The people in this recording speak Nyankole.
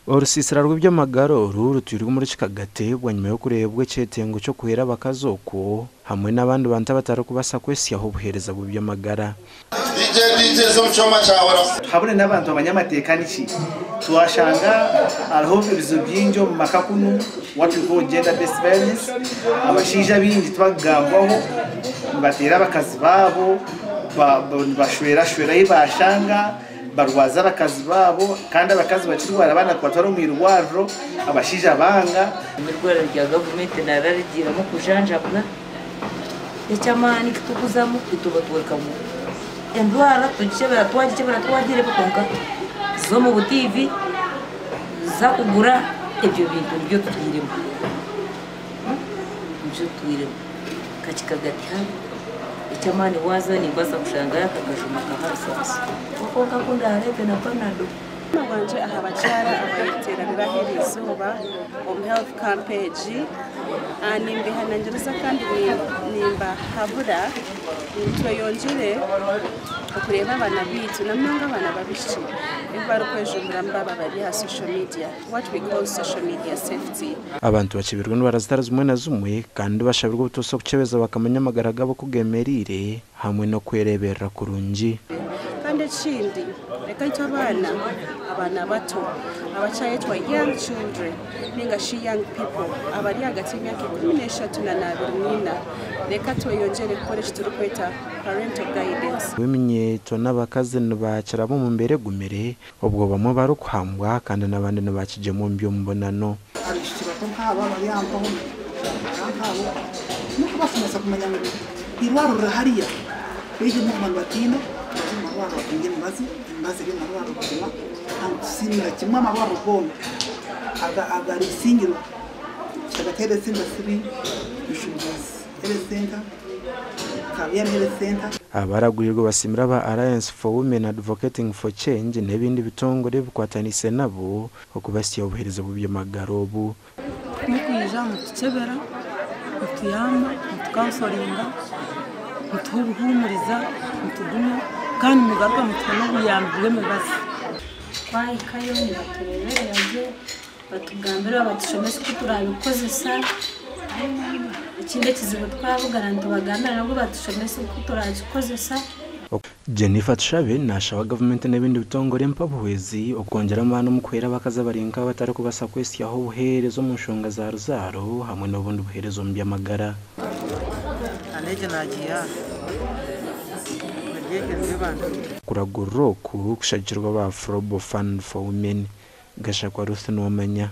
Orusiisira rw'eby'amagara oru rutwirwe omuri kikagati bwanyima y'okureebwa ekyetengo ky'okuhwera abakazi okwo hamwe n'abandi bantu abatarikubaasa kwesyaho obuheereza bw'eby'amagara. Tuhabure n'abantu bamanye amateeka niki. Twashanga hariho ebizibu bingi omu maka kunu, what we call gender based violence, abashaija abaingi tibakugambwaho, nibateera abakazi baabo, nibashwerashwera ahi bashanga, Barwaza abakazi baabo kandi abakazi bakirwara abaana kubatwara omu irwariro abashaija banga. Omu irwariro rya gavumenti nararigiiremu kujanjabwa, eky'amaani kituguzamu itwe batworeka ngu endwara tugikyebera twagikyebera twagireeba kwonka za omu butiivi, za kugura ebyo bintu nibyo tutwiremu, nibyo tutwiremu. Kakikaga tihariho. Eky'amaani waaza nimbaasa kushangayo aka kajuma kaharusabusa. Kwonka ku ndaareebe na panado. Omutima gwangye aha bakyara abayeteranire aha eriizooba omu health camp egi, nimbehanangiriza kandi nimbahabura ngu tweyongyere okureeba abaana baitu na munonga abaana b'abaishiki ebi barikwejumburamu baaba bari aha social media. What we call social media safety. Abantu bakyebeirwe endwara zitari zimwe na zimwe kandi bashabirwe obutoosha okukyebeza bakamanya amagara gaabo oku gemereire hamwe n'okwereeberera kurungi. Kandi ekindi, reka itwe abaana, abaana bato abakyayetwa young children ninga shi young people abari ahagati y'emyaka 13 na 24, reka tweyongyere kukora eki turikweta parental guidance. Eminyeeto n'abakazi nibakiraba omu mbeera egumire Obwo bamwe barikuhambwa kandi n'abandi nibakigyemwa omu by'omubonano. Abaishiki bato nk'abo abari aha mpaho abari nk'abo n'okubashomesa kumanya ngu eirwariro riri hariya baije omu nibatiina baze omu marwariro batungye emibazi, emibazi eri omu marwariro buzima kandi tusiimira kimwe amarwariro goona agari Isingiro, Kishagati Health Centre, Sibi, Mushuubuzi Health Centre. Abaragwirwe basiimire aba Alliance for Women Advocating for Change n'ebindi bitongore ebikwataniise nabo okubasya obuheereza bw'eby'amagara obu. Mukwija mutukyebera, mutuyamba, mutukansoringa, mutuha obuhumuriza, mutugumya kandi mugaruka mutuha n'obuyambi bw'emibazi. Twahikayo nibatureeberera gye. Batugambira batushomesa oku turabikozesa. Ekindi ekizibu twabugana nitubagambira nabwo batushomesa oku turakikozesa. Jennifer Tushabe nashaba gavumenti n'ebindi bitongore mpabuhwezi okwongyera amaani omu kuhwera abakazi abari nk'aba abatarikubaasa kwesyaho obuheereza omu nshonga za ruzaaro hamwe n'obundi buheereza omu by'amagara. Okuragurira oku kushagikirwe aba Afrobo Fund for Women. Gashakwa Ruth Nuwamanya.